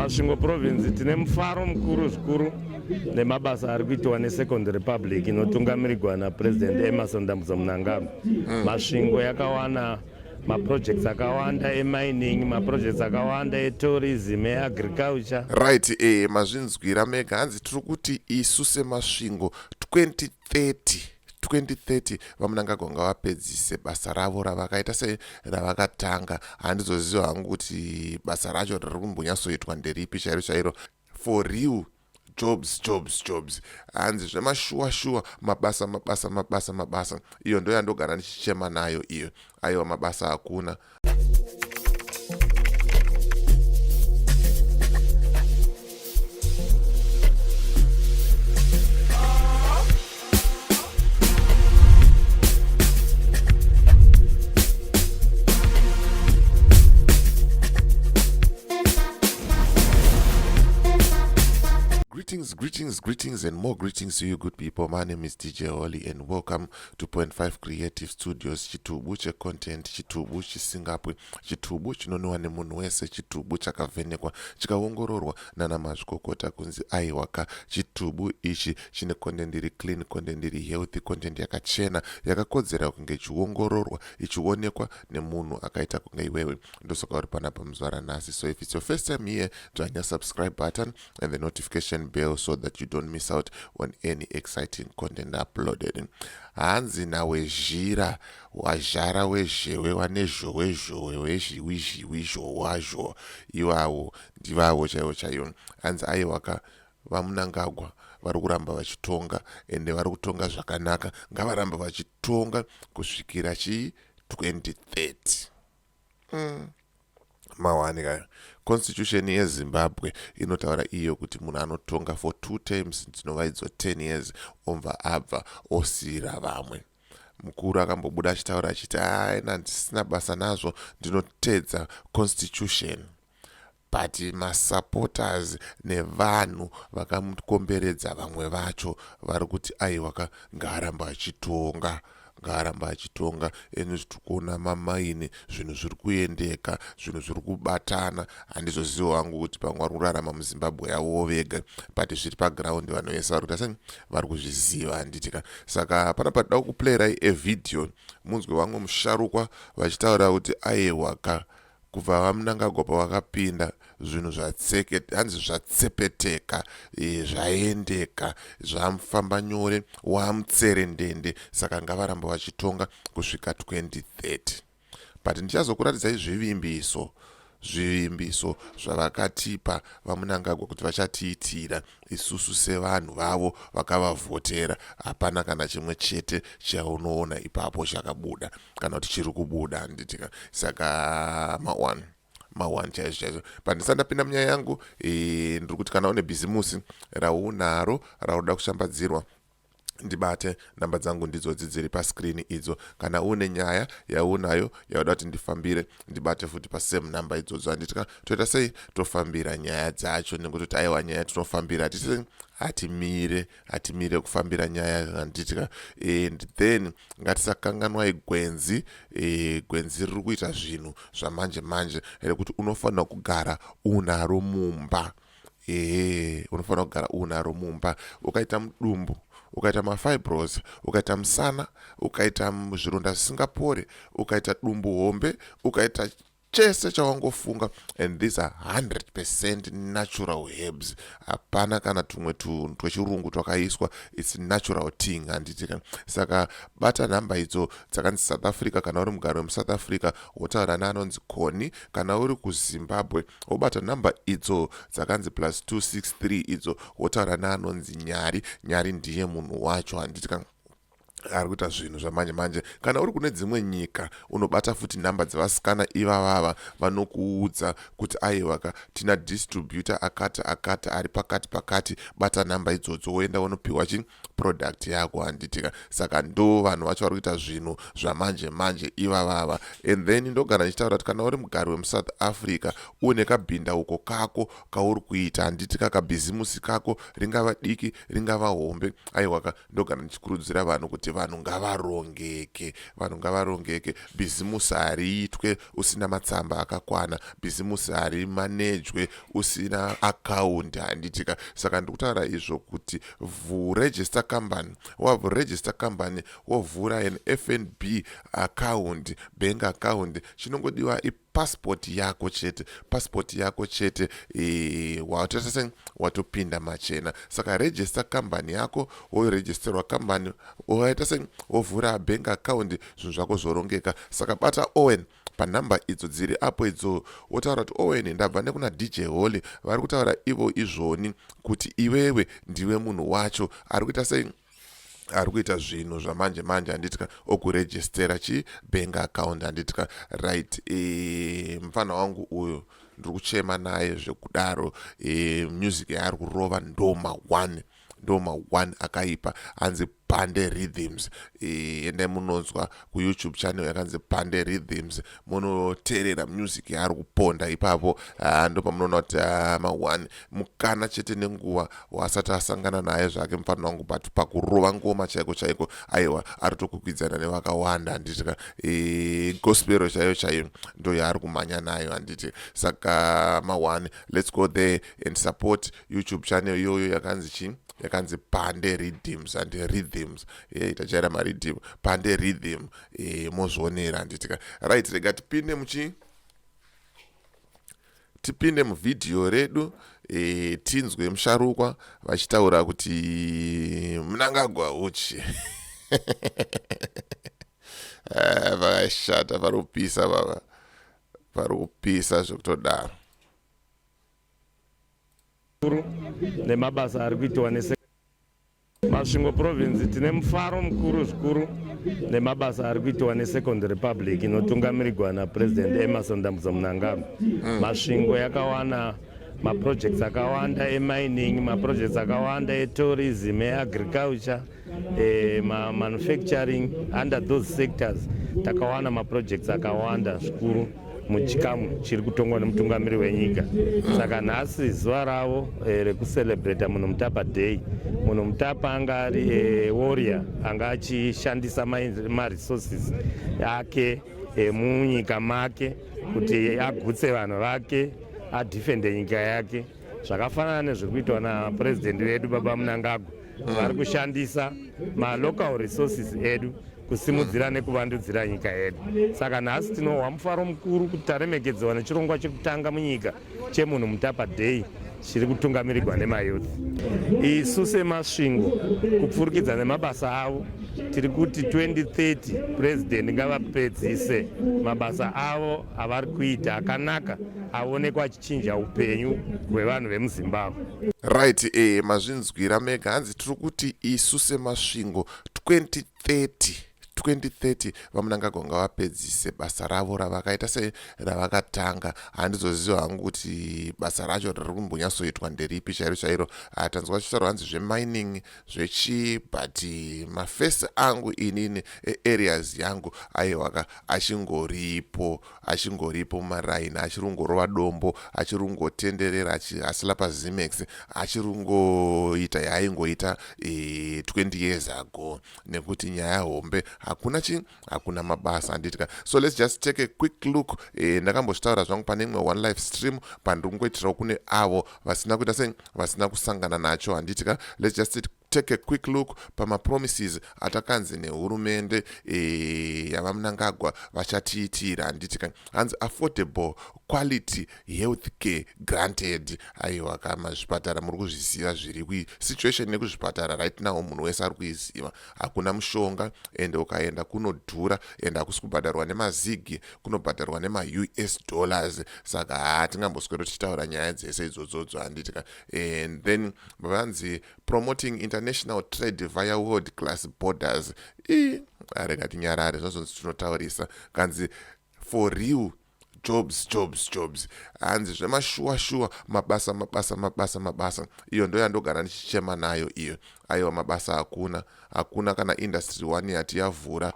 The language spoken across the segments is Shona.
Masvingo Province tine mufaro mukuru zvikuru nemabasa ari kuitiwa neSecond Republic inotungamirirwa naPresident Emmerson Dambudzo Mnangagwa. Masvingo yakawana maprojects akawanda emining, maprojects akawanda etourism, eagriculture. Right, mazvinzwira mega. Hanzi tiri kuti isu seMasvingo 2030 2030 VaMnangagwa ngavapedzise basa ravo ravakaita se ravakatanga. Handizoziva hangu kuti basa racho riri kumbonyatsoitwa nderipi chairo chairo. For real, jobs, jobs, jobs. Hanzi zvemashuwa shuwa, mabasa, mabasa, mabasa, mabasa. Iyo ndo yandogara ndichichema nayo iyo. Aiwa, mabasa hakuna. Greetings, greetings, greetings, and more greetings to you good people. My name is DJ Holly and welcome to Point 5 Creative Studios. Chitubu checontent, chitubu chisingapwe, chitubu chinonwiwa nemunhu wese, chitubu chakavhenekwa chikaongororwa nana mazvikokota kunzi aiwaka, chitubu ichi chine content iri clean, content iri healthy, content yakachena yakakodzera kunge ichiongororwa, ichionekwa nemunhu akaita kunge iwewe. Ndosaka uri panapa muzuva ranhasi. So if it's your first time here, dzvanya subscribe button and the notification bell so that you don't miss out on any exciting content uploaded. Hanzi nawezhira wazhara wezhewe wane zhowe zhowe wezhiwi zhiwi zhowazho, ivavo ndivavo chaivo chaivo. Hanzi aiwaka, VaMnangagwa vari kuramba vachitonga, ende vari kutonga zvakanaka. Ngavaramba vachitonga kusvikira chii? 2030. Mawani kayo. Constitution yeZimbabwe inotaura iyo kuti munhu anotonga for two terms, dzinova idzo 10 years, obva abva osiyira vamwe. Mukuru akambobuda achitaura achiti, "Aina, handisina basa nazvo, ndinotedza constitution." But masupporters nevanhu vakamukomberedza, vamwe vacho vari kuti aiwaka, ngaaramba achitonga, ngaaramba achitonga. Eni tiri kuona mamaini, zvinhu zviri kuendeka, zvinhu zviri kubatana. Handizoziva hangu kuti pamwe vari kurarama muZimbabwe yavowo vega, but zviri paground vanhu vese vari kuita sei, vari kuzviziva, handitika? Saka panapa toda kukuplayirai evhidhiyo munzwe vamwe musharukwa vachitaura kuti aiwaka, kubva VaMnangagwa pavakapinda, zvinhu zvatseke, hanzi zvatsepeteka, zvaendeka, zvamufamba nyore, wamutserendende. Saka ngavaramba vachitonga kusvika 2030. But ndichazokuratidzai zvivimbiso, zvivimbiso zvavakatipa VaMnangagwa kuti vachatiitira isusu sevanhu vavo vakavavhotera. Hapana kana chimwe chete chaunoona ipapo chakabuda kana kuti chiri kubuda, handitika? Saka ma1 ma1 chaizvo chaizvo. Pandisati ndapinda munyaya yangu, ndiri kuti kana une bhizimusi raunaro raunoda kushambadzirwa, ndibate. Namba dzangu ndidzodzi dziri pascreen idzo. Kana une nyaya yaunayo yauda kuti ndifambire, ndibate futi pasame namba idzodzo, handitika? Toita sei? Tofambira nyaya dzacho, nekutoti aiwa, nyaya tinofambira, hatiti hatimire, hatimire kufambira nyaya, handitika? And then ngatisakanganwai gwenzi. Gwenzi riri kuita zvinhu zvamanje manje rekuti unofanira kugara unaro mumba. Ehe, unofanira kugara unaro mumba. Ukaita mudumbu, ukaita mafibros, ukaita musana, ukaita zvironda zvisingapore, ukaita dumbu hombe, ukaita chese chawangofunga, and these are 100% natural herbs. Hapana kana tumwe twechirungu twakaiswa. It's natural thing, handitika? Saka bata nhamba idzo dzakanzi South Africa. Kana uri mugari wemuSouth Africa, wotaura neanonzi Coni. Kana uri kuZimbabwe, wobata nhamba idzo dzakanzi plus 263 idzo, wotaura neanonzi Nyari. Nyari ndiye munhu wacho, handitika, ari kuita zvinhu zvamanje manje. Kana uri kune dzimwe nyika, unobata futi nhamba dzevasikana ivavava, vanokuudza kuti aiwaka, tina distributor akati akati ari pakati pakati. Bata nhamba idzodzo, woenda unopiwa chi product yako, handitika? Saka ndo vanhu vacho vari kuita zvinhu zvamanje manje ivavava. And then ndogara ndichitaura kuti kana uri mugari wemuSouth Africa, une kabhindauko kako kauri kuita, handitika, kabhizimusi kako, ringava diki, ringava hombe, aiwaka, ndogara ndichikurudzira vanhu kuti Vanhu ngavarongeke, vanhu ngavarongeke. Bhizimusi hariitwe usina matsamba akakwana, bhizimusi harimanejwe usina akaundi, handitika? Saka ndikutaura izvo kuti register company, waregister company, wovhura an FNB account, bank account. Chinongodiwa ipassport yako chete, passport yako chete. Watoita se watopinda machena. Saka register kambani yako, woregisterwa kambani, waita se wovhura bank account, zvinhu zvako zvorongeka. Saka bata Owen panhamba idzo dziri apo idzo, wotaura kuti, "Owen, ndabva nekuna DJ Holly, vari kutaura ivo izvoni kuti iwewe ndiwe munhu wacho ari kuita sei, ari kuita zvinhu zvamanje manje," handitika? Okuregistera chi bank account, handitika? Right. Mufana wangu uyu ndiri kuchema naye zvekudaro. Music yaari kurova ndoma 1, ndoma 1 akaipa. Hanzi Pande Rhythms. Endai munonzwa kuYouTube channel yakanzi Pande Rhythms, munoteerera music yaari kuponda ipapo. Ndo pamunoona kuti ma1 mukana chete nenguva wasati asangana naye zvake mufanira wangu, but pakurova ngoma chaiko chaiko, aiwa, ari tokwikwidzana nevakawanda, handitika? Gospel chaiyo chaiyo ndo yaari kumhanya nayo, handiti? Saka ma1, let's go there and support YouTube channel iyoyo yakanzi chii? Yakanzi Pande Rhythms and Rhythms. Tachaira mariddim, Pande Rhythm. Mozvionera, handitika? Right, rega tipinde muchi tipinde muvhidhiyo redu, tinzwe musharukwa vachitaura kuti Mnangagwa uchi. Vakashata, vari kupisa baba, vari kupisa zvekutodaro. Nemabasa ari kuitwa nese Masvingo Province, tine mufaro mukuru zvikuru nemabasa ari kuitwa neSecond Republic inotungamirirwa naPresident Emmerson Dambudzo Mnangagwa. Masvingo yakawana maprojects akawanda emining, maprojects akawanda etourism, eagriculture, manufacturing. Under those sectors takawana maprojects akawanda zvikuru muchikamu chiri kutongwa nemutungamiri wenyika. Saka nhasi zuva ravo rekucelebrata Munhu Mutapa Day. Munhu Mutapa anga ari warrior anga achishandisa maresources ake emunyika make kuti agutse vanhu vake, adefende nyika yake, zvakafanana nezviri kuitwa napurezidendi vedu baba Mnangagwa. Vari kushandisa malocal resources edu kusimudzira nekuvandudzira nyika yedu. Saka nhasi tinohwa mufaro mukuru kuti taremekedzwa nechirongwa chekutanga munyika cheMunhu Mutapa Day chiri kutungamirirwa nemayouth. Isu seMasvingo, kupfurikidza nemabasa avo, tiri kuti 2030 purezidendi ngavapedzise mabasa avo avari kuita akanaka, aonekwa achichinja upenyu hwevanhu vemuZimbabwe. Right, mazvinzwira mega. Hanzi tiri kuti isu seMasvingo, 2030, 2030 vaMnangagwa ngavapedzise basa ravo ravakaita se ravakatanga. Handizoziva hangu kuti basa racho riri kumbonyatsoitwa nderipi chairo chairo. Tanzwa chitauro, hanzi zvemining, zvechi, but mafesi angu inini, eareas yangu, aiwaka, achingoripo, achingoripo mumaraini, achiri kungorova dombo, achiri kungotenderera, achihasila paZimex, achiri kungoita yaaingoita 20 years ago, nekuti nyaya hombe hakuna chi hakuna mabasa, handitika? So let's just take a quick look. Ndakambozvitaura zvangu pane imwe one live stream pandiri kungoitirawo kune avo vasina kuita sei, vasina kusangana nacho, handitika? Let's just take a quick look pamapromises atakanzi nehurumende yavaMnangagwa vachatiitira, handitika? Hanzi affordable quality health care granted. Aiwa, kama zvipatara muri kuzviziva zviri situation nekuzvipatara right now, munhu wese ari kuiziva. Hakuna mushonga, ende ukaenda kunodhura, ende hakusi kubhadharwa nemazigi, kunobhadharwa nemaUS dollars. Saka hatingamboswero tichitaura nyaya dzese idzodzodzo, handitika? And then vanzi promoting international trade via world class borders. I arega tinyarare, zvazonzi tinotaurisa. Kanzi for real jobs, jobs, jobs. Hanzi zvemashuwa shuwa, mabasa, mabasa, mabasa, mabasa. Iyo ndo yandogara ndichichema nayo iyo. Aiwa, mabasa hakuna, hakuna kana industry one yati yavhura.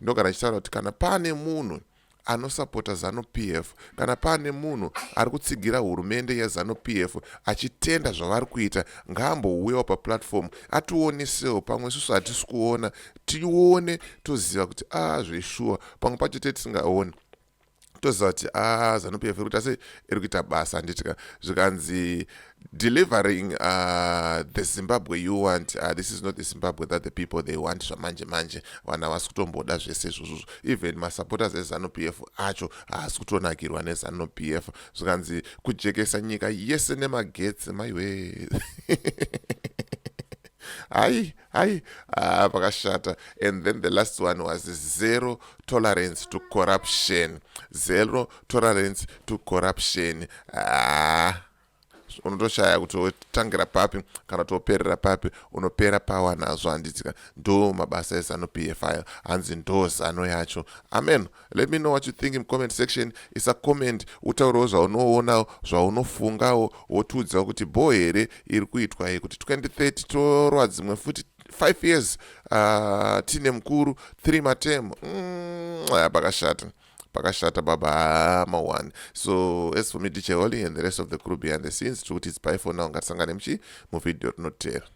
Ndogara ndichitaura kuti kana pane munhu anosapota Zanu PF, kana paane munhu ari kutsigira hurumende yeZanu PF achitenda zvavari kuita, ngaambouyawo paplatform ationesewo. Pamwe isusu hatisi kuona, tione toziva kuti a zveshuwa. Pamwe pacho te tisingaoni, toziva kuti a Zanu PF iri kuita sei, iri kuita basa, handitika? Zvikanzi delivering the Zimbabwe you want. This is not the Zimbabwe that the people they want. Zvamanje manje vanhu havasi kutomboda zvese izvozvo. Even masupporters eZanu PF acho haasi kutonakirwa neZanu PF. Zvikanzi kujekesa nyika yese nemagetsi. Maiwe, hai hai, ah, pakashata. And then the last one was zero tolerance to corruption, zero tolerance to corruption. Ah, unotoshaya kuti wotangira papi kana kuti woperera papi, unopera pawa nazvo, handitika? Ndo mabasa eZanu PF ayo, hanzi ndo zano yacho. Amen. Let me know what you think in comment section. Isa comment, utaurewo zvaunoona, zvaunofungawo, wotiudzawo kuti bho here iri kuitwa iyi, kuti 2030 torwa dzimwe futi 5 years, tine mukuru 3 materm. Pakashata, pakashata baba ma1. So as for me, DJ Holly, and the rest of the crew behind the scenes, tikuti it's bye for now. Ngatisangane muchi muvhidhiyo rinotera.